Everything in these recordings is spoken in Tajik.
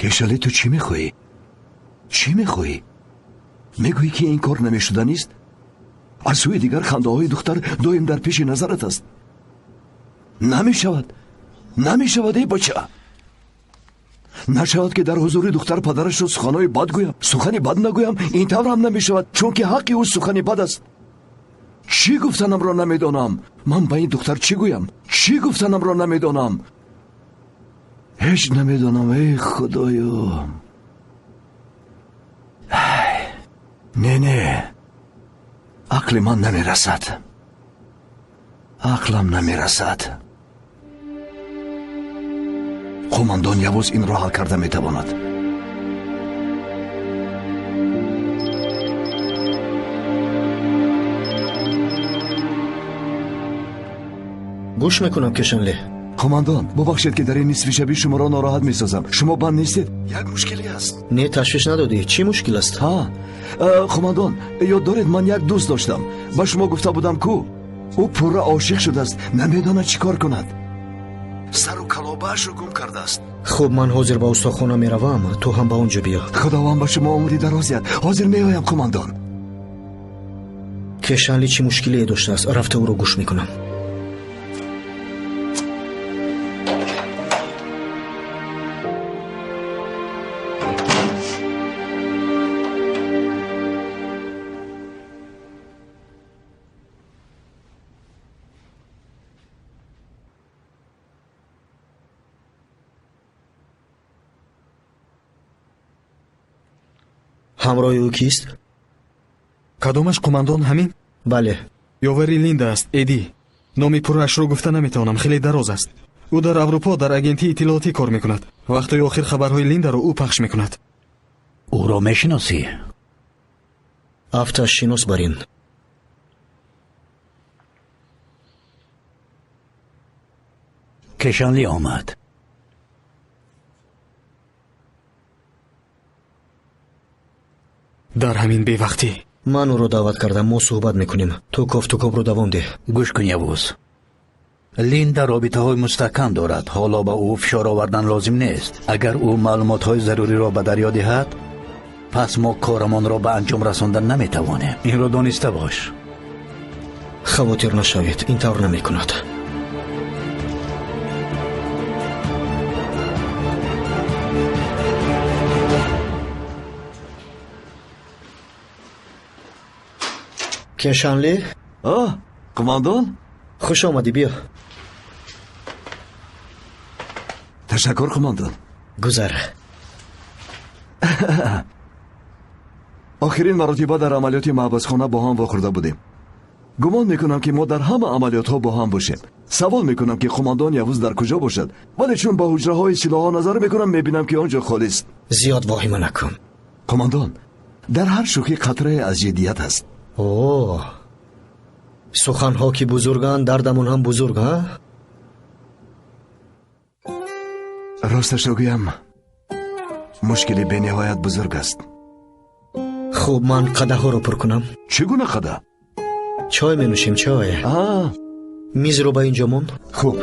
Кешали, ту чӣ мехоҳӣ? Чӣ мехоҳӣ? Мегӯӣ, ки ин кор намешуданист? Аз сӯи дигар хандаҳои духтар доим дар пеши назарат аст. Намешавад, намешавад, эй бача. Нашавад, ки дар ҳузури духтар падарашро суханҳои бад гӯям. Сухани бад нагӯям, ин тавр ҳам намешавад, чунки ҳаққи ӯ сухани бад аст. Чӣ гуфтанамро намедонам. Ман ба ин духтар чӣ гӯям? Чӣ гуфтанамро намедонам. Ҳеҷ намедонам, эй худоё. Не, не, ақли ман намерасад, ақлам намерасад. Қумандон Явуз инро ҳал карда метавонад. Гӯш мекунам, Кешанле. Қумандон, бубахшед, ки дар ин нисфи шабӣ шуморо нороҳат месозам. Шумо банд нестед? Як мушкиле аст. Не, ташвиш надодӣ. Чӣ мушкил аст? Ҳа, қумандон, ёд доред, ман як дӯст доштам. Ба шумо гуфта будам, ку ӯ пурра ошиқ шудааст, намедонад чӣ кор кунад. Сару калобаашро гум кардааст. Хуб, ман ҳозир ба устохона меравам, ту ҳам ба он ҷо биё. Худованд ба шумо умри дароз диҳад. Ҳозир меоям, қумандон. Кешанли чӣ мушкилие доштааст? Рафта ӯро гӯш мекунам. Ҳамроҳи ӯ кист? Кадомаш, қумандон, ҳамин? Бале. Ёвари Линда аст, Эдӣ. Номи пурраашро гуфта наметавонам, хеле дароз аст. Ӯ дар Аврупо дар агентии иттилоотӣ кор мекунад. Вақтҳои охир хабарҳои Линдаро ӯ пахш мекунад. Ӯро мешиносӣ? Афташ шинос бар ин. Кешанлӣ омад. Дар ҳамин бевақтӣ. Ман ӯро даъват кардам, мо суҳбат мекунем. Ту кофтукобро давом деҳ. Гӯш кун, Явуз. Линда робитаҳои мустаҳкам дорад. Ҳоло ба ӯ фишор овардан лозим нест. Агар ӯ маълумотҳои заруриро ба дарё диҳад, пас мо корамонро ба анҷом расондан наметавонем. Инро дониста бош. Хавотир нашавед, ин тавр намекунад. Кешанли? Қумандон? Хуш омадӣ, биё. Ташаккур, қумандон. Гузар. Охирин маротиба дар амалиёти маҳбасхона бо ҳам вохӯрда будем. Гумон мекунам, ки мо дар ҳама амалиётҳо бо ҳам бошем. Савол мекунам, ки қумандон Явуз дар куҷо бошад, вале чун ба ҳуҷраҳои силоҳҳо назар мекунам, мебинам, ки он ҷо холист. Зиёд воҳима накун. Қумандон, дар ҳар шӯхӣ қатрае аз ҷиддият аст. О, суханҳо ки бузурганд, дардамон ҳам бузург, ҳа? Росташро гӯям, мушкили бениҳоят бузург аст. Хуб, ман қадаҳҳоро пур кунам. Чӣ гуна қадаҳ? Чой менӯшем, чой. Мизро ба ин ҷо мон. Хуб.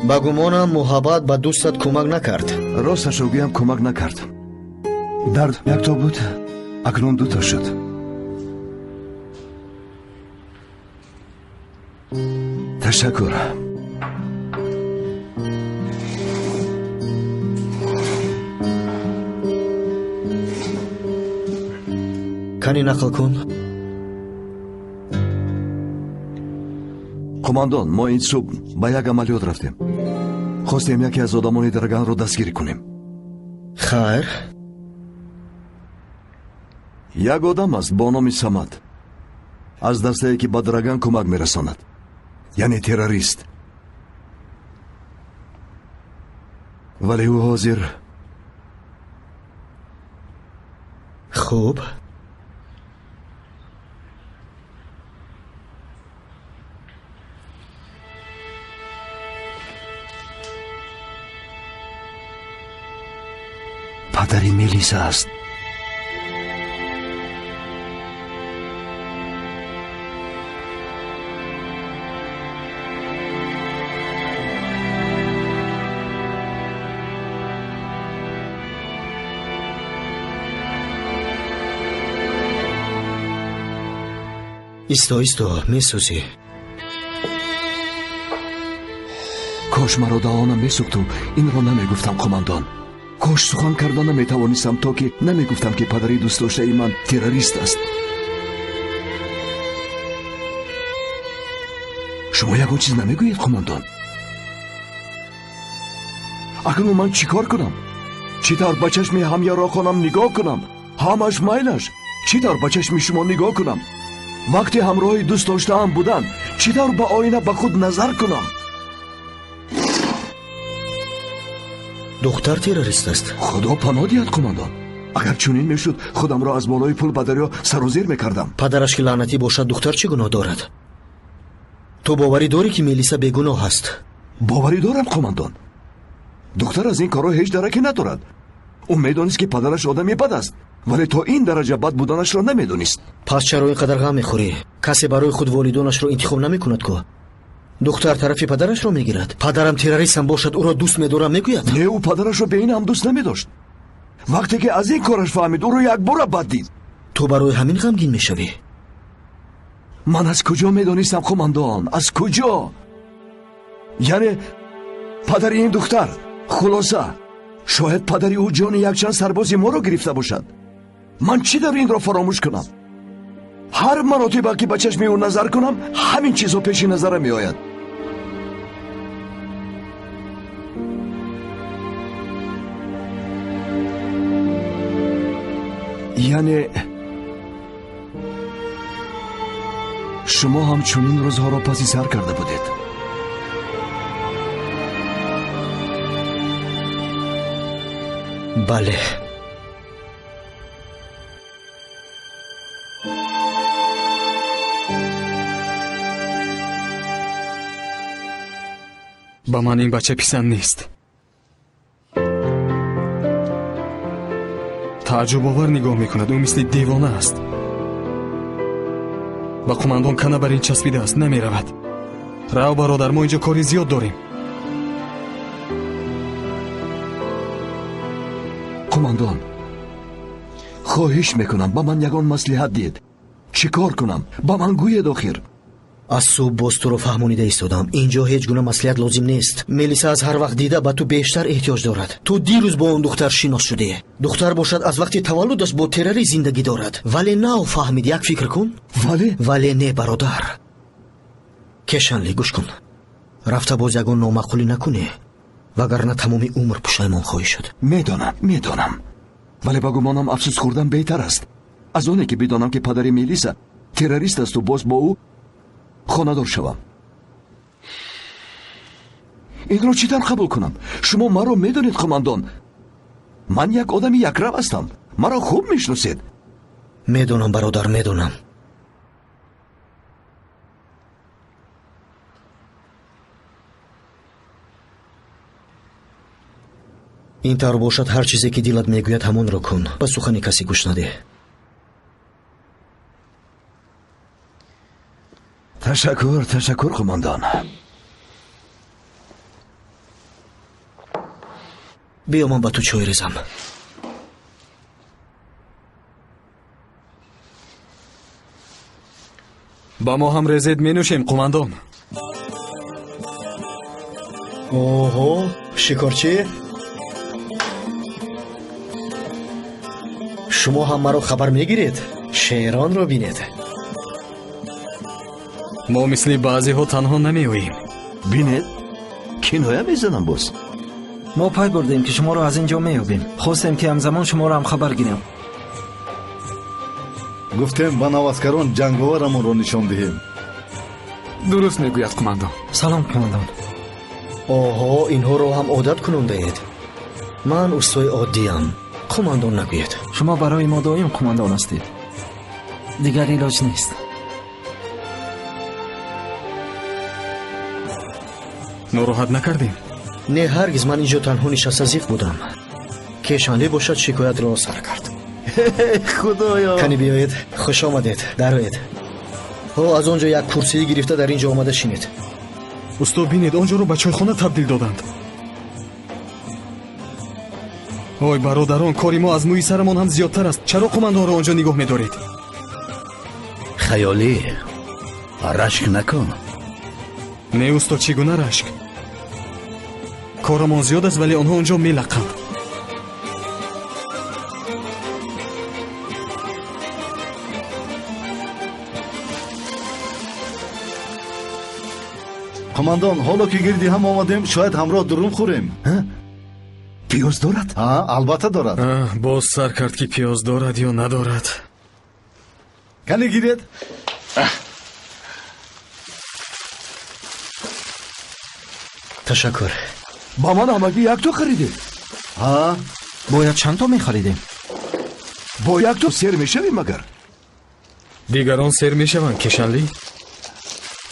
Ба гумонам, муҳаббат ба дӯстат кӯмак накард. Росташро гӯям, кӯмак накард. Дард якто буд, акнун дуто шуд. Ташаккур. Кани нақл кун. Қумандон, мо ин субҳ ба як амалиёт рафтем. Хостем яке аз одамони Драганро дастгирӣ кунем. Хайр. Як одам аст бо номи Самад, аз дастае, ки ба Драган кӯмак мерасонад, яъне террорист. Вале ӯ ҳозир. Хуб. Падари Мелиса аст. Исто, исто, месӯзӣ. Кош маро даҳонам месӯхту инро намегуфтам, қумандон. Кош сухан карда наметавонистам, то ки намегуфтам, ки падари дӯстдоштаи ман террорист аст. Шумо ягон чиз намегӯед, қумандон? Акнун ман чӣ кор кунам? Чӣ тавр ба чашми ҳамяроқонам нигоҳ кунам? Ҳамаш майлаш. Чӣ тавр ба чашми шумо нигоҳ кунам? Вақте ҳамроҳи дӯст доштаам будан, чӣ тавр ба оина ба худ назар кунам? Духтар террорист аст. Худо паноҳ диҳад, қумандон. Агар чунин мешуд, худамро аз болои пул ба дарё сарозер мекардам. Падараш ки лаънатӣ бошад, духтар чӣ гуноҳ дорад? Ту боварӣ дорӣ, ки Мелиса бегуноҳ аст? Боварӣ дорам, қумандон. Духтар аз ин корҳо ҳеҷ дараке надорад. Ӯ медонист, ки падараш одами бад аст, вале то ин дараҷа бад буданашро намедонист. Пас чаро ин қадар ғам мехӯрӣ? Касе барои худ волидонашро интихоб намекунад ку? Духтар тарафи падарашро мегирад. Падарам террористам бошад, ӯро дӯст медорам мегӯяд? Не, ӯ падарашро бе ин ҳам дӯст намедошт. Вақте ки аз ин кораш фаҳмид, ӯро якбора бад дид. Ту барои ҳамин ғамгин мешавӣ? Ман аз куҷо медонистам, қумандон? Аз куҷо? Яъне падари ин духтар, хулоса, шояд падари ӯ ҷони якчанд сарбози моро гирифта бошад. Ман чӣ дар инро фаромӯш кунам? Ҳар маротиба ки ба чашми ӯ назар кунам, ҳамин чизҳо пеши назарам меояд. Яъне шумо ҳам чунин рӯзҳоро паси сар карда будед. Бале. Ба ман ин бача писанд нест. Тааҷҷубовар нигоҳ мекунад. Ӯ мисли девона аст. Ба қумандон кана бар ин часпидааст, намеравад. Рав, бародар, мо инҷо кори зиёд дорем. Қумандон, хоҳиш мекунам, ба ман ягон маслиҳат диҳед. Чӣ кор кунам? Ба ман гӯед охир. Аз субҳ боз туро фаҳмонида истодам. Инҷо ҳеҷ гуна маслиҳат лозим нест. Мелиса аз ҳар вақт дида ба ту бештар эҳтиёҷ дорад. Ту дирӯз бо он духтар шинос шудӣ. Духтар бошад аз вақти таваллудаш бо террорист зиндагӣ дорад. Вале нав фаҳмид. Як фикр кун. Вале? Вале не, бародар. Кешанли, гӯш кун. Рафта боз ягон номаъқулӣ накунӣ, вагарна тамоми умр пушаймон хоҳӣ шуд. Медонам, медонам. Вале ба гумонам афсӯс хӯрдан беҳтар аст. Аз оне ки бидонам, ки падари Мелиса террорист асту боз бо ӯ хонадор шавам. Инро чӣ тавр қабул кунам? Шумо маро медонед, қумандон. Ман як одами якрав ҳастам. Маро хуб мешиносед. Медонам, бародар, медонам. Ин тавр бошад, ҳар чизе ки дилат мегӯяд, ҳамонро кун. Ба сухани касе гӯш надеҳ. Ташаккур, ташаккур, қумандон. Биё, ман ба ту чой резам. Ба мо ҳам резед, менӯшем, қумандон. Оҳо, шикорчӣ? Шумо ҳам маро хабар мегиред? Шеронро бинед. Мо мисли баъзеҳо танҳо намеоем. Бинед, киноя мезанам боз. Мо пай бурдем, ки шуморо аз ин ҷо меёбем. Хостем, ки ҳамзамон шуморо ҳам хабар гирем. Гуфтем ба наваскарон ҷанговарамонро нишон диҳем. Дуруст мегӯяд, қумандон. Салом, қумандон. Оҳо, инҳоро ҳам одат кунондаед. Ман устои оддиям. Қумандон нагӯед. Шумо барои мо доим қумандон ҳастед. Дигар илоҷ нест. Нороҳат накардем? Не, ҳаргиз. Ман инҷо танҳо нишаста зиқ будам. Кешанлӣ бошад, шикоятро сар кард. Худоё! Кани биёед, хуш омадед, дароед. Ҳо, аз он ҷо як курсии гирифта дар ин ҷо омада шинед. Усто, бинед, он ҷоро ба чойхона табдил доданд. Ой, бародарон, кори мо аз мӯи сарамон ҳам зиёдтар аст. Чаро қумандонро он ҷо нигоҳ медоред? Хаёлӣ, Рашк накун. Не устод, чӣ гуна рашк? Корамон зиёд аст, вале онҳо онҷо мелақанд. Қумандон, ҳоло ки гирди ҳам омадем, шояд ҳамроҳ дурум хӯрем. Пиёз дорад? Албатта дорад. Боз сар кард ки пиёз дорад ё надорад. Кане гиред? Ташаккур. Ба ман ҳамагӣ якто харидед? Бояд чандто мехаридем? Бо якто сер мешавем магар? Дигарон сер мешаванд, Кешанли.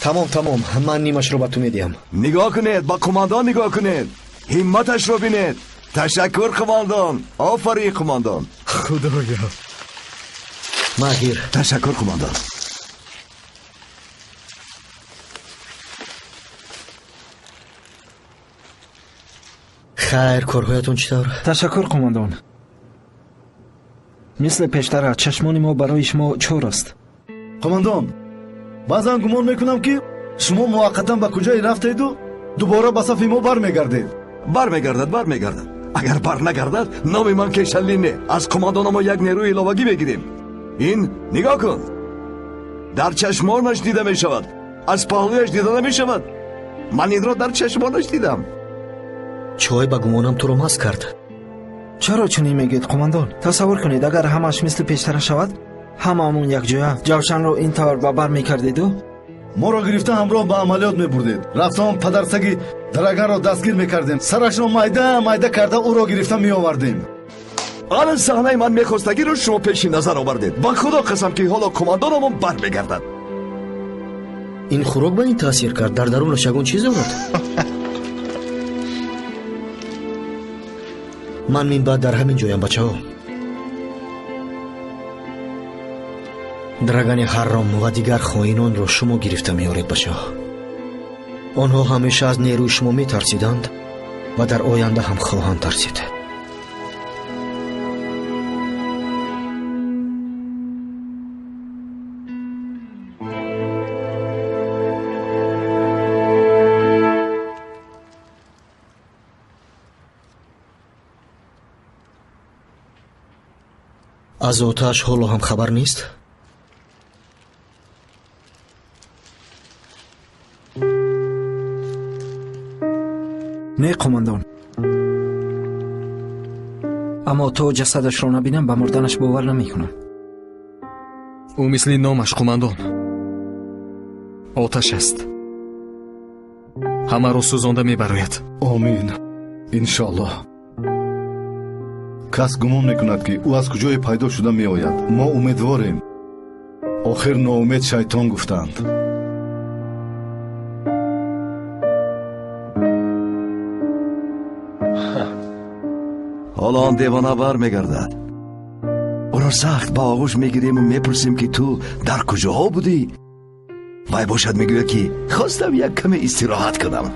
Тамом, тамом, ман нимашро ба ту медиҳам. Нигоҳ кунед, ба қумандон нигоҳ кунед, ҳимматашро бинед. Ташаккур, қумандон. Офарин, қумандон. Худоё. Магир. Ташаккур, қумандон. Хайр, корҳоятон чӣ тавр? Ташаккур, қумандон. Мисли пештара чашмони мо барои шумо чор аст. Қумандон, баъзан гумон мекунам, ки шумо муваққатан ба куҷое рафтеду дубора ба сафи мо бармегардед. Бармегардад, бармегардад. Агар барнагардад, номи ман Кешанли не. Аз қумандона мо як нерӯи иловагӣ мегирем. Ин нигоҳ кун, дар чашмонаш дида мешавад, аз паҳлӯяш дида намешавад. Ман инро дар чашмонаш дидам. Чой ба гумонам туро маст кард. Чаро чунин мегӯед, қумандон? Тасаввур кунед, агар ҳамааш мисли пештара шавад, ҳамаамон якҷоя ҷавшанро ин тавр ба бар мекардеду? Моро гирифта ҳамроҳ ба амалиёт мебурдед. Рафтон падарсаги Драганро дастгир мекардем, сарашро майда майда карда ӯро гирифта меовардем. Ана саҳнаи ман мехостагиро шумо пеши назар овардед. Ба худо қасам, ки ҳоло қумандонамон бармегардад. Ин хӯрок ба ин таъсир кард. Дар дарунаш ягон чиз дорад? Ман минбаъд дар ҳамин ҷоям, бачаҳо. Драгани ҳарром ва дигар хоинонро шумо гирифта меоред, бачаҳо. Онҳо ҳамеша аз нерӯи шумо метарсиданд ва дар оянда ҳам хоҳанд тарсид. Аз оташ ҳоло ҳам хабар нест? Не, қумандон. Аммо то ҷасадашро набинам, ба мурданаш бовар намекунам. Ӯ мисли номаш, қумандон, оташ аст. Ҳамаро сӯзонда мебарояд. Омин, иншоаллоҳ. Кас гумон мекунад, ки ӯ аз куҷое пайдо шуда меояд. Мо умедворем. Охир ноумед шайтон гуфтанд. Ҳоло он девона бармегардад. Ӯро сахт ба оғӯш мегириму мепурсем, ки ту дар куҷоҳо будӣ? Вай бошад мегӯяд, ки хостам як каме истироҳат кунам.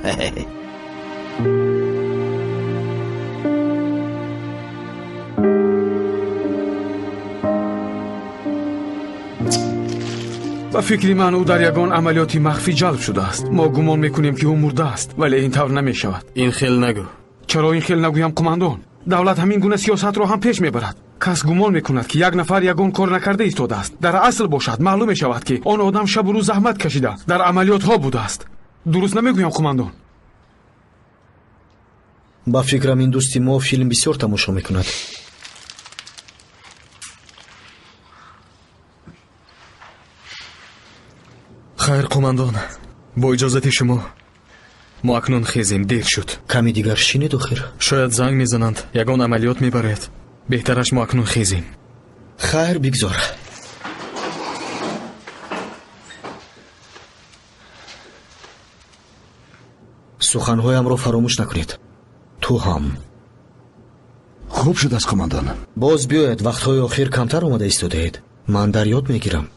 Ба фикри ман, ӯ дар ягон амалиёти махфӣ ҷалб шудааст. Мо гумон мекунем, ки ӯ мурдааст, вале ин тавр намешавад. Ин хел нагӯ. Чаро ин хел нагӯям, қумандон? Давлат ҳамин гуна сиёсатро ҳам пеш мебарад. Кас гумон мекунад, ки як нафар ягон кор накарда истодааст. Дар асл бошад, маълум мешавад, ки он одам шабу рӯз заҳмат кашида дар амалиётҳо будааст. Дуруст намегӯям, қумандон? Ба фикрам, ин дӯсти мо филм бисёр тамошо мекунад. Хайр, қумандон, бо иҷозати шумо мо акнун хезем, дер шуд. Ками дигар шинед охир. Шояд занг мезананд, ягон амалиёт мебарояд. Беҳтараш мо акнун хезем. Хайр, бигзор. Суханҳоямро фаромӯш накунед. Ту ҳам. Хуб шудааст, қумандон. Боз биёед, вақтҳои охир камтар омада истодаед. Ман дар ёд мегирам.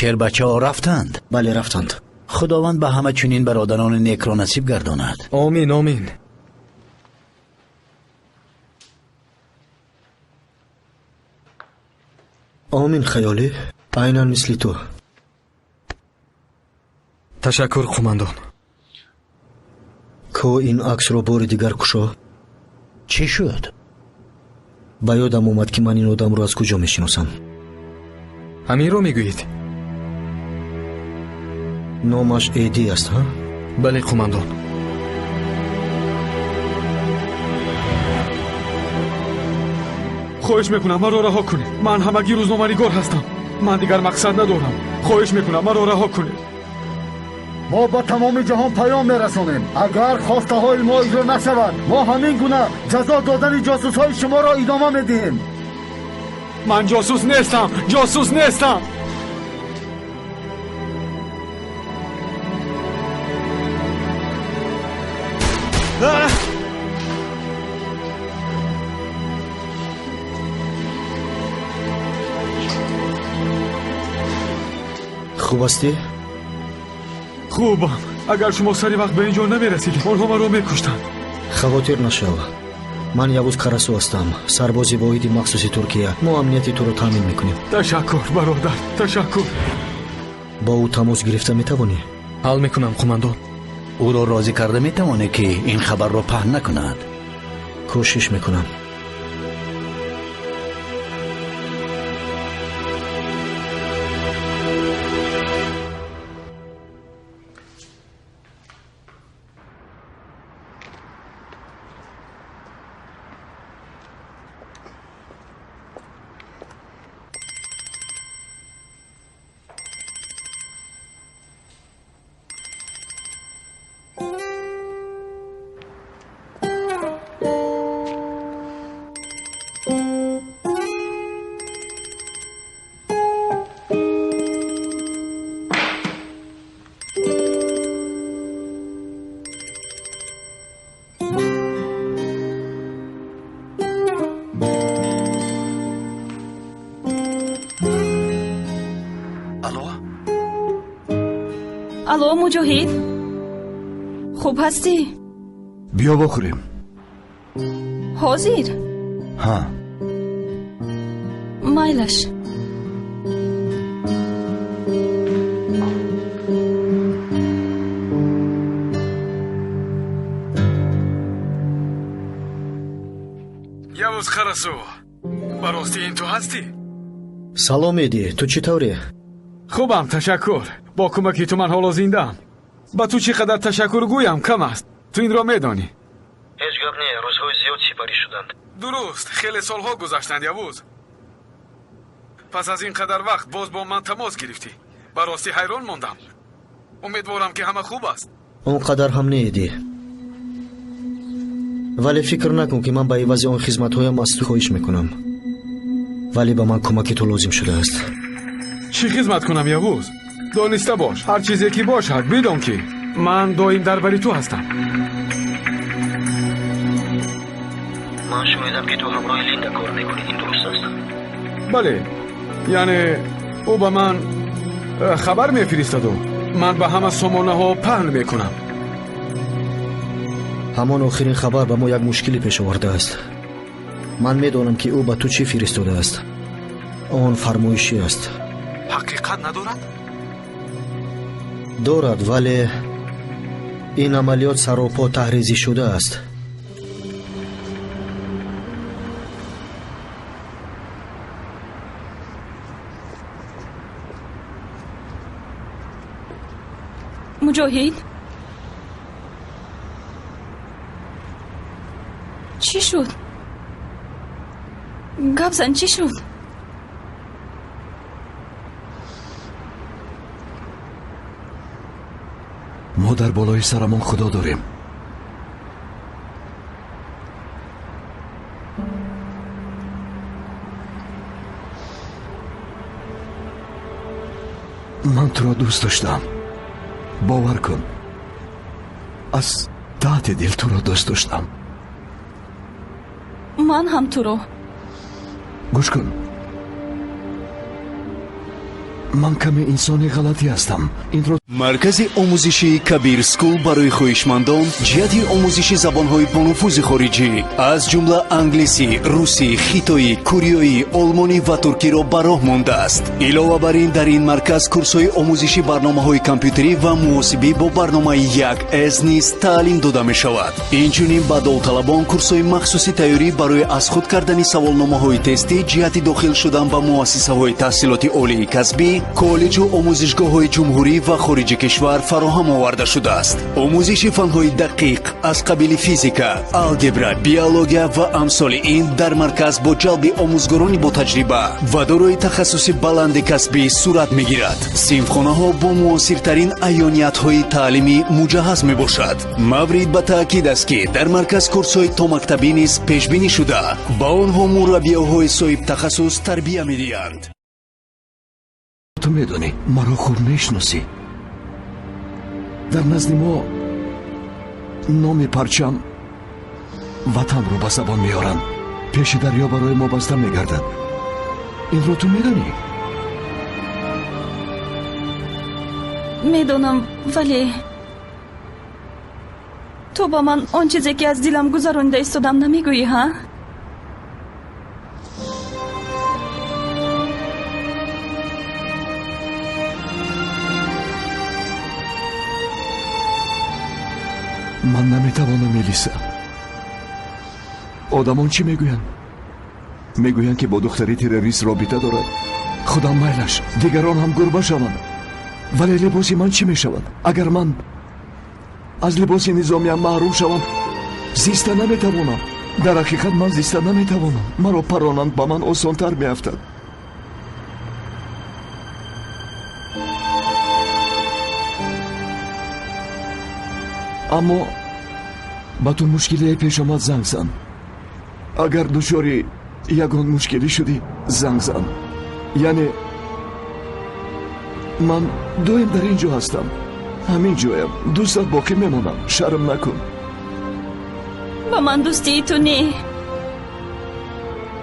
Шербачаҳо рафтанд? Бале, рафтанд. Худованд ба ҳама чунин бародарони некро насиб гардонад. Омин, омин. Омин, хаёлӣ, айнан мисли ту. Ташаккур, қумандон. Ко ин аксро бори дигар кушо. Чӣ шуд? Ба ёдам омад, ки ман ин одамро аз куҷо мешиносам. Ҳаминро мегӯед? Номаш Эдӣ аст, ҳа? Бале, қумандон. Хоҳиш мекунам, маро раҳо кунед. Ман ҳамагӣ рӯзноманигор ҳастам. Ман дигар мақсад надорам. Хоҳиш мекунам, маро раҳо кунед. Мо ба тамоми ҷаҳон паём мерасонем. Агар хостаҳои мо иҷро нашавад, мо ҳамин гуна ҷазо додани ҷосусҳои шуморо идома медиҳем. Ман ҷосус нестам, ҷосус нестам. Хуб ҳастӣ? Хубам. Агар шумо сари вақт ба ин ҷо намерасидед, онҳо маро мекуштанд. Хавотир нашав. Ман Явуз Карасу ҳастам, сарбози воҳиди махсуси Туркия. Мо амнияти туро таъмин мекунем. Ташаккур, бародар, ташаккур. Бо ӯ тамос гирифта метавонӣ? Ҳал мекунам, қумандон. Ӯро розӣ карда метавонӣ, ки ин хабарро паҳн накунад? Кӯшиш мекунам. Алло, Муҷоҳид, хуб ҳастӣ? Биё бохӯрем. Ҳозир? Ҳа. Майлаш. Явуз Қарасу, ба ростӣ ин ту ҳастӣ? Салом, Эдӣ, ту чӣ тавре? Хубам, ташаккур. Бо кӯмаки ту ман ҳоло зиндаам. Ба ту чӣ қадар ташаккур гӯям кам аст. Ту инро медонӣ. Ҳеҷ гап не, рӯзҳои зиёд сипарӣ шуданд. Дуруст, хеле солҳо гузаштанд, Явуз. Пас аз ин қадар вақт боз бо ман тамос гирифтӣ. Ба ростӣ ҳайрон мондам. Умедворам, ки ҳама хуб аст. Он қадар ҳам не, Эдӣ. Вале фикр накун, ки ман ба ивази он хизматҳоям аз ту хоҳиш мекунам. Вале ба ман кӯмаки ту лозим шудааст. Чӣ хизмат кунам, Явуз? Дониста бош, ҳар чизе ки бошад, бидон, ки ман доим дар бари ту ҳастам. Ман шунидам, ки ту ҳамроҳи Линда кор мекунӣ, ин дуруст аст? Бале, яъне ӯ ба ман хабар мефиристаду ман ба ҳама сомонаҳо паҳн мекунам. Ҳамон охирин хабар ба мо як мушкиле пеш овардааст. Ман медонам, ки ӯ ба ту чӣ фиристодааст. Он фармоишӣ аст. Ҳақиқат надорад? Дорад, вале ин амалиёт саропо таҳризӣ шудааст. Муҷоҳид, чӣ шуд? Гап зан, чӣ шуд? Мо дар болои сарамон Худо дорем. Ман туро дӯст доштам. Бовар кун, аз таҳти дил туро дӯст доштам. Ман ҳам туро. Гӯш кун, Ман каме инсони ғалатӣ ҳастам. Инро Маркази омӯзишии Кабир Скул барои хоҳишмандон ҷиҳати омӯзиши забонҳои бонуфузи хориҷӣ, аз ҷумла англисӣ, русӣ, хитоӣ, кореоӣ, олмонӣ ва туркиро ба роҳ мондааст. Илова бар ин, дар ин марказ курсҳои омӯзиши барномаҳои компютерӣ ва муҳосибӣ бо барномаи 1С низ таълим дода мешавад. Инчунин ба довталабон курсҳои махсуси тайёрӣ барои аз худ кардани саволномаҳои тестӣ ҷиҳати дохил шудан ба муассисаҳои таҳсилоти олии касбӣ, коллеҷу омӯзишгоҳҳои ҷумҳурӣ ва хориҷи кишвар фароҳам оварда шудааст. Омӯзиши фанҳои дақиқ аз қабили физика, алгебра, биология ва амсоли ин дар марказ бо ҷалби омӯзгорони ботаҷриба ва дорои тахассуси баланди касбӣ сурат мегирад. Синфхонаҳо бо муосиртарин аёниятҳои таълимӣ муҷаҳҳаз мебошад. Маврид ба таъкид аст, ки дар марказ курсҳои томактабӣ низ пешбинӣ шуда, ба онҳо мураббиёҳои соҳибтахассус тарбия медиҳанд. Ту медонӣ, маро хуб мешиносӣ. Дар назди мо номи парчам ватанро ба забон меоранд. Пеши дарё барои мо баста мегардад. Инро ту медонӣ? Медонам, вале ту ба ман он чизе ки аз дилам гузаронида истодам намегӯӣ, ҳа? Ман наметавонам, Мелиса. Одамон чӣ мегӯянд? Мегӯянд, ки бо духтари террорист робита дорад. Худам майлаш, дигарон ҳам гурба шаванд. Вале либоси ман чӣ мешавад? Агар ман аз либоси низомиям маҳрум шавам, зиста наметавонам. Дар ҳақиқат ман зиста наметавонам. Маро паронанд, ба ман осонтар меафтад. Аммо ба ту мушкилие пеш омад, занг зан. Агар дучори ягон мушкилӣ шудӣ, занг зан. Яъне ман доим дар ин ҷо ҳастам, ҳамин ҷоям, дӯстат боқӣ мемонам. Шарм накун. Ба ман дӯстии ту не,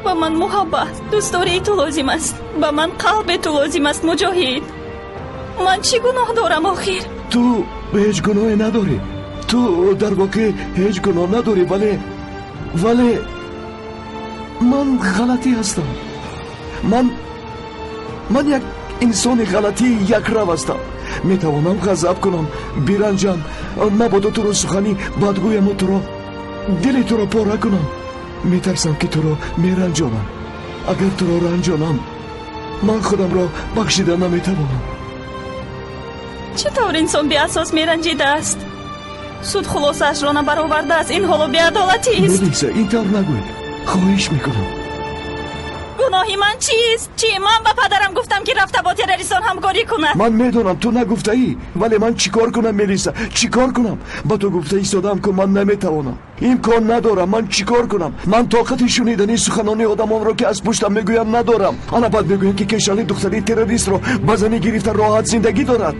ба ман муҳаббат, дӯстдории ту лозим аст. Ба ман қалби ту лозим аст, Муҷоҳид. Ман чӣ гуноҳ дорам охир? Ту ҳеҷ гуноҳе надорӣ. Ту дар воқеъ ҳеҷ гуноҳ надорӣ, вале ман ғалатӣ ҳастам. Ман як инсони ғалатии якрав ҳастам. Метавонам ғазаб кунам, биранҷам, мабодо туро сухани бадгӯяму туро дили туро пора кунам. Метарсам, ки туро меранҷонам. Агар туро ранҷонам, ман худамро бахшида наметавонам. Чӣ тавр инсон беасос меранҷидааст? Суд хулосаашро набаровардааст. Ин ҳоло беадолатист. Мелиса, ин тавр нагӯй, хоҳиш мекунам. Гуноҳи ман чист? Чӣ? Ман ба падарам гуфтам, ки рафта бо террористон ҳамкорӣ кунад. Ман медонам, ту нагуфтаӣ, вале ман чӣ кор кунам, Мелиса? Чӣ кор кунам? Ба ту гуфта истодам, ку ман наметавонам, имкон надорам. Ман чӣ кор кунам? Ман тоқати шунидани суханони одамонро, ки аз пуштам мегӯянд, надорам. Ана баъд мегӯянд, ки Кешали духтари террористро ба занӣ гирифта роҳат зиндагӣ дорад.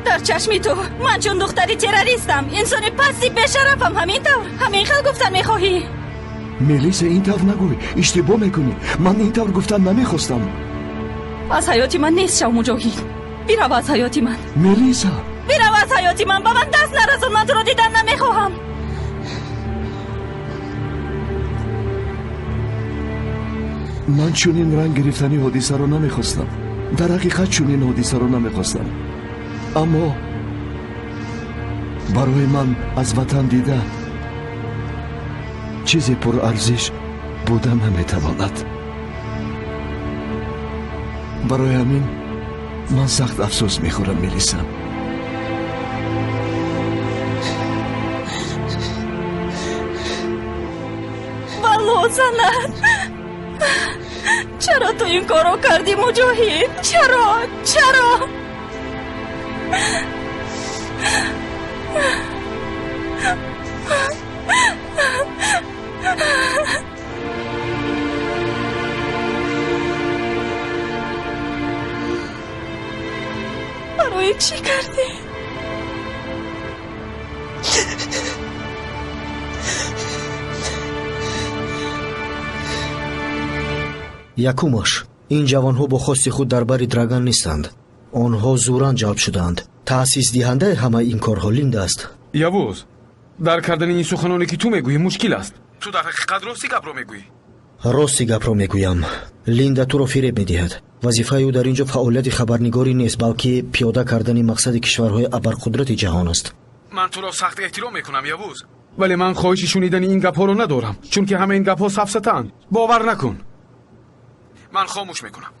Дар чашми ту ман чун духтари террористам, инсони пасти бешарафам. Ҳамин тавр, ҳамин хел гуфтан мехоҳӣ? Мелиса, ин тавр нагӯй, иштибоҳ мекунӣ. Ман ин тавр гуфтан намехостам. Аз ҳаёти ман нест шав, Муҷоҳид. Бирав аз ҳаёти ман. Мелиса, бирав аз ҳаёти ман. Ба ман даст нарасон, ман туро дидан намехоҳам. Ман чунин ранг гирифтани ҳодисаро намехостам. Дар ҳақиқат чунин ҳодисаро намехостам. Аммо барои ман аз ватан дида чизе пурарзиш буда наметавонад. Барои ҳамин ман сахт афсӯс мехӯрам, Мелиса. Валло, занат, чаро ту ин корро кардӣ, Муҷоҳид? Чаро? Чаро? Барои чӣ кардӣ? Якумаш, Ин ҷавонҳо бо хости худ дар бари Драган нестанд. Онҳо зӯран ҷалб шудаанд. Таъсисдиҳандаи ҳамаи ин корҳо Линда аст. Явуз, дар кардани ин суханоне ки ту мегӯӣ мушкил аст. Ту дар ҳақиқат рости гапро мегӯӣ? Рости гапро мегӯям. Линда туро фиреб медиҳад. Вазифаи ӯ дар ин ҷо фаъолияти хабарнигорӣ нест, балки пиёда кардани мақсади кишварҳои абарқудрати ҷаҳон аст. Ман туро сахт эҳтиром мекунам, Явуз, вале ман хоҳиши шунидани ин гапҳоро надорам, чунки ҳама ин гапҳо сафсатаанд. Бовар накун. Ман хомӯш мекунам.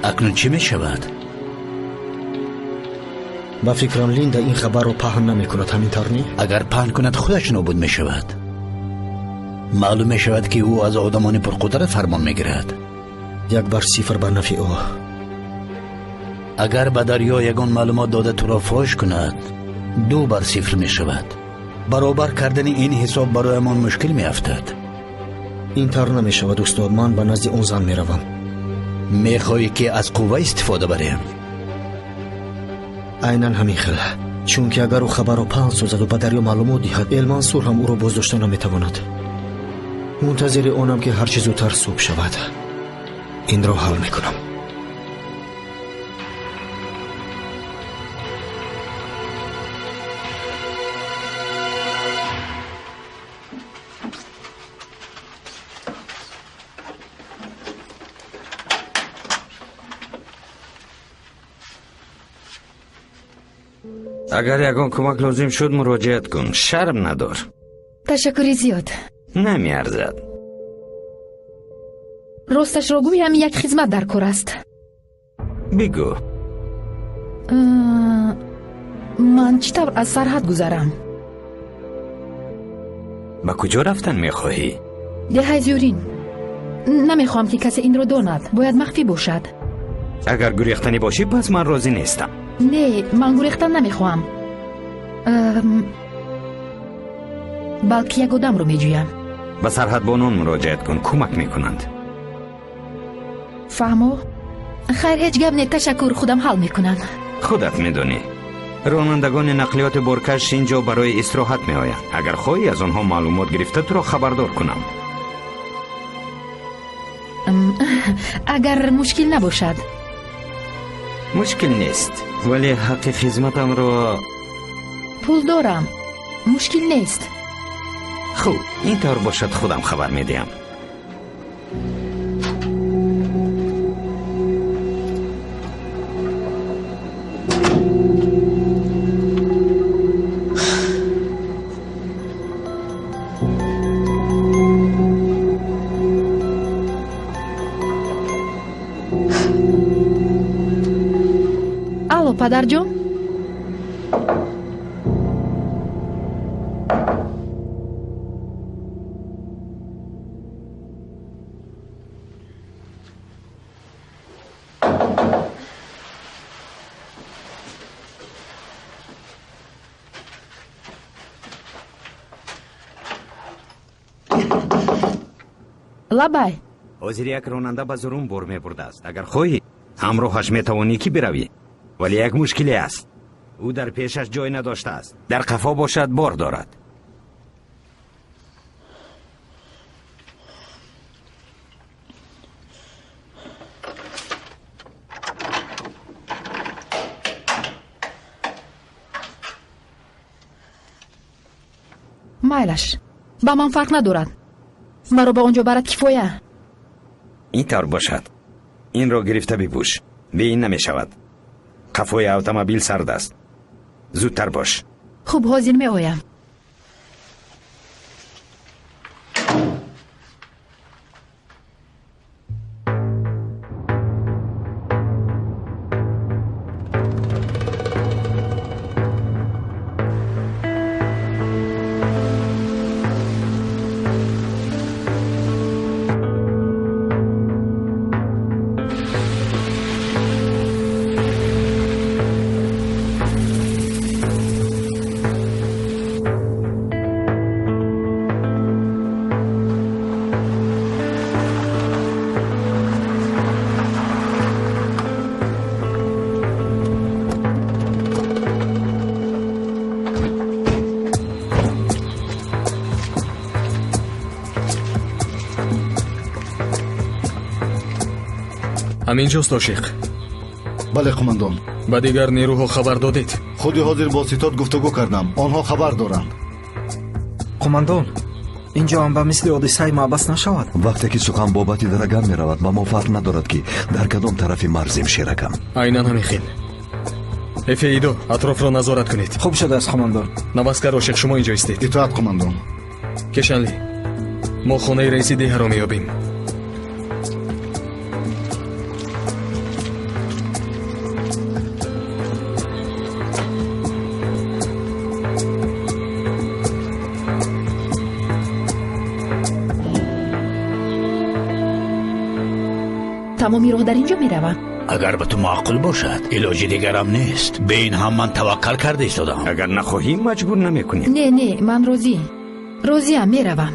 Акнун чӣ мешавад? Ба фикрам, Линда ин хабарро паҳн намекунад, ҳамин тавр не? Агар паҳн кунад, худаш нобуд мешавад. Маълум мешавад, ки ӯ аз одамони пурқудрат фармон мегирад. 1-0 ба нафъи ӯ. Агар ба дарё ягон маълумот дода туро фош кунад, 2-0 мешавад. Баробар кардани ин ҳисоб бароямон мушкил меафтад. Ин тавр намешавад, устод. Ман ба назди он зан меравам. Мехоҳӣ, ки аз қувва истифода барем? Айнан ҳамин хел. Чунки агар ӯ хабарро паҳн созаду ба дарё маълумот диҳад, Элмансур ҳам ӯро боздошта наметавонад. Мунтазири онам, ки ҳарчи зудтар субҳ шавад. Инро ҳал мекунам. Агар ягон кӯмак лозим шуд, муроҷиат кун. Шарм надор. Ташаккури зиёд. Намеарзад. Росташро гӯям, як хизмат дар кор аст. Бигӯ. Ман чӣ тавр аз сарҳад гузарам? Ба куҷо рафтан мехоҳӣ? Деҳаи Зюрин. Намехоҳам, ки касе инро донад. Бояд махфӣ бошад. Агар гурехтанӣ бошӣ, пас ман розӣ нестам. Не, ман гурехтан намехоҳам. Балки як одамро меҷӯям. Ба сарҳадбонон муроҷиат кун, кӯмак мекунанд. Фаҳмо? Хайр, ҳеҷ гап не, ташаккур, худам ҳал мекунам. Худат медонӣ. Ронандагони нақлиёти боркаш ин ҷо барои истироҳат меоянд. Агар хоҳӣ, аз онҳо маълумот гирифта туро хабардор кунам. Агар мушкил набошад. Мушкил нест, вале ҳаққи хизматамро... Пул дорам, мушкил нест. Хуб, ин тавр бошад, худам хабар медиҳам. Алло, падарҷон? Лабай. Ҳозир як ронанда ба зурум бор мебурдааст. Агар хоҳӣ, ҳамроҳаш метавонӣ, ки биравӣ. Вале як мушкиле аст. Ӯ дар пешаш ҷой надоштааст. Дар қафо бошад, бор дорад. Майлаш, ба ман фарқ надорад. Маро ба он ҷо барад кифоя. Ин тавр бошад. Инро гирифта бипӯш. Бе ин намешавад. Қафои автомобил сард аст. Зудтар бош. Хуб, ҳозир меоям. Ҳаминҷост ошиқ? Бале, қумандон. Ба дигар нерӯҳо хабар додед? Худи ҳозир бо ситод гуфтугӯ кардам. Онҳо хабар доранд. Қумандон, инҷо ҳам ба мисли ҳодисаи маъбас нашавад. Вақте ки сухан бобати дараган меравад, ба мо фарқ надорад, ки дар кадом тарафи марзем, шеракам. Айнан ҳамин хел. Эфеидо, атрофро назорат кунед. Хуб шудааст, қумандон. Наваскар ошиқ, шумо инҷо истед. Итоат, қумандон. Кешанли, мо хонаи раиси деҳаро меёбем. Тамоми роҳ дар инҷо меравам. Агар ба ту маъқул бошад, илоҷи дигарам нест. Бе ин ҳам ман таваккал карда истодам. Агар нахоҳӣ, маҷбур намекунем. Не, не, ман розӣ. Розиам, меравам.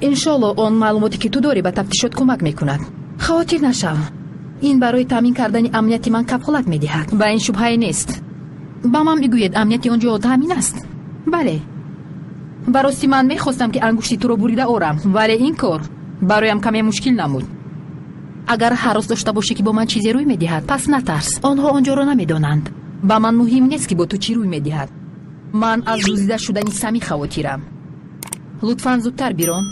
Иншолло он маълумоте ки ту дорӣ ба тафтишот кӯмак мекунад. Хавотир нашав. Ин барои таъмин кардани амнияти ман кафолат медиҳад. Ба ин шубҳае нест. Ба ман бигӯед, амнияти он ҷо таъмин аст? Бале. Ба рости ман мехостам, ки ангушти туро бурида орам, вале ин кор бароям каме мушкил намуд. Агар ҳарос дошта бошӣ, ки бо ман чизе рӯй медиҳад, пас натарс. Онҳо он ҷоро намедонанд. Ба ман муҳим нест, ки бо ту чӣ рӯй медиҳад. Ман аз дуздида шудани Сами хавотирам. Лутфан зудтар бирон.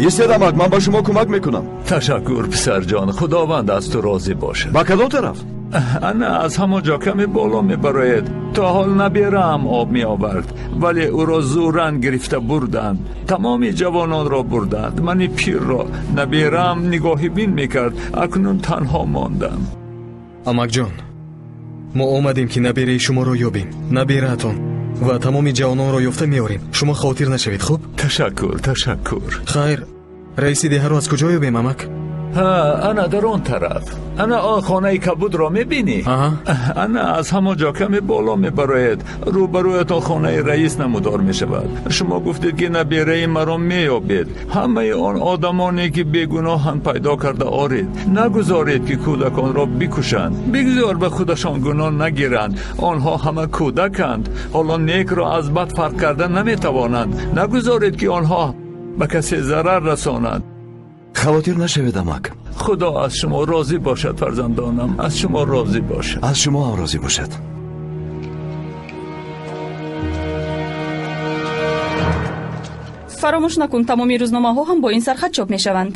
Истед, амак, ман ба шумо кӯмак мекунам. Ташаккур, писарҷон, худованд аз ту розӣ бошад. Ба кадом тараф? Ана аз ҳамон ҷо каме боло мебароед. То ҳол набираам об меовард, вале ӯро зӯран гирифта бурданд. Тамоми ҷавононро бурданд. Мани пирро набираам нигоҳибин мекард. Акнун танҳо мондам. Амакҷон, мо омадем, ки набераи шуморо ёбем. Набераатон ва тамоми ҷавононро ёфта меорем. Шумо хотир нашавед, хуб? Ташаккур, ташаккур. Хайр, раиси деҳаро аз куҷо ёбем, амак? Ҳа, ана дар он тараф. Ана он хонаи кабудро мебинӣ? Ана аз ҳамон ҷо каме боло мебароед. Рӯбарӯятон хонаи раис намудор мешавад. Шумо гуфтед, ки набераи маро меёбед. Ҳамаи он одамоне, ки бегуноҳанд, пайдо карда оред. Нагузоред, ки кӯдаконро бикушанд. Бигзор ба худашон гуноҳ нагиранд. Онҳо ҳама кӯдаканд. Ҳоло некро аз бад фарқ карда наметавонанд. Нагузоред, ки онҳо ба касе зарар расонанд. Хавотир нашавед, амак. Худо аз шумо розӣ бошад, фарзандонам. Аз шумо розӣ бошад. Аз шумо ҳам розӣ бошад. Фаромӯш накун, тамоми рӯзномаҳо ҳам бо ин сархат чоп мешаванд.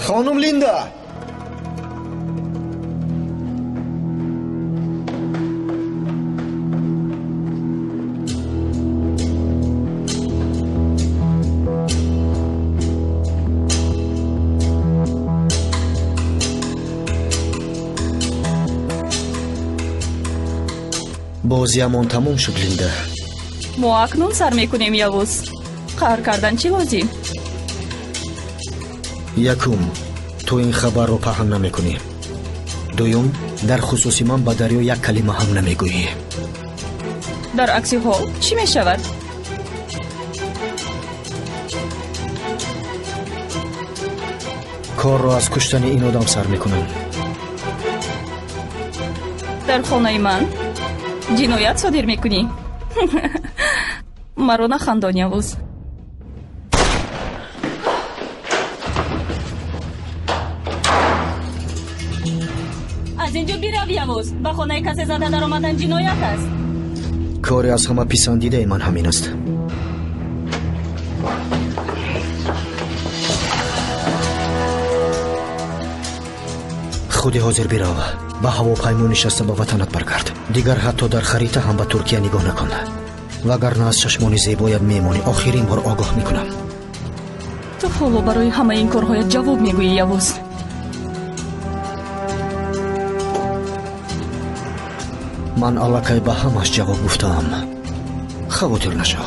Хонум Линда! Бозиамон тамом шуд, Линда. Мо акнун сар мекунем, Явуз. Қаҳр кардан чӣ лозим? Якум, ту ин хабарро паҳн намекунӣ. Дуюм, дар хусуси ман ба дарё як калима ҳам намегӯӣ. Дар акси ҳол чӣ мешавад? Корро аз куштани ин одам сар мекунам. Дар хонаи ман ҷиноят содир мекунӣ? Маро нахандон, Явуз. Аз инҷо бирав, Явуз. Ба хонаи касе зада даромадан ҷиноят аст. Кори аз ҳама писандидаи ман ҳамин аст. Худи ҳозир бирав, ба ҳавопаймо нишаста ба ватанат баргард. Дигар ҳатто дар харита ҳам ба Туркия нигоҳ накун. Вагарна аз чашмони зебоят мемонӣ. Охирин бор огоҳ мекунам. Ту ҳоло барои ҳамаи ин корҳоят ҷавоб мегӯӣ, Явуз. Ман аллакай ба ҳамаш ҷавоб гуфтаам. Хавотир нашав.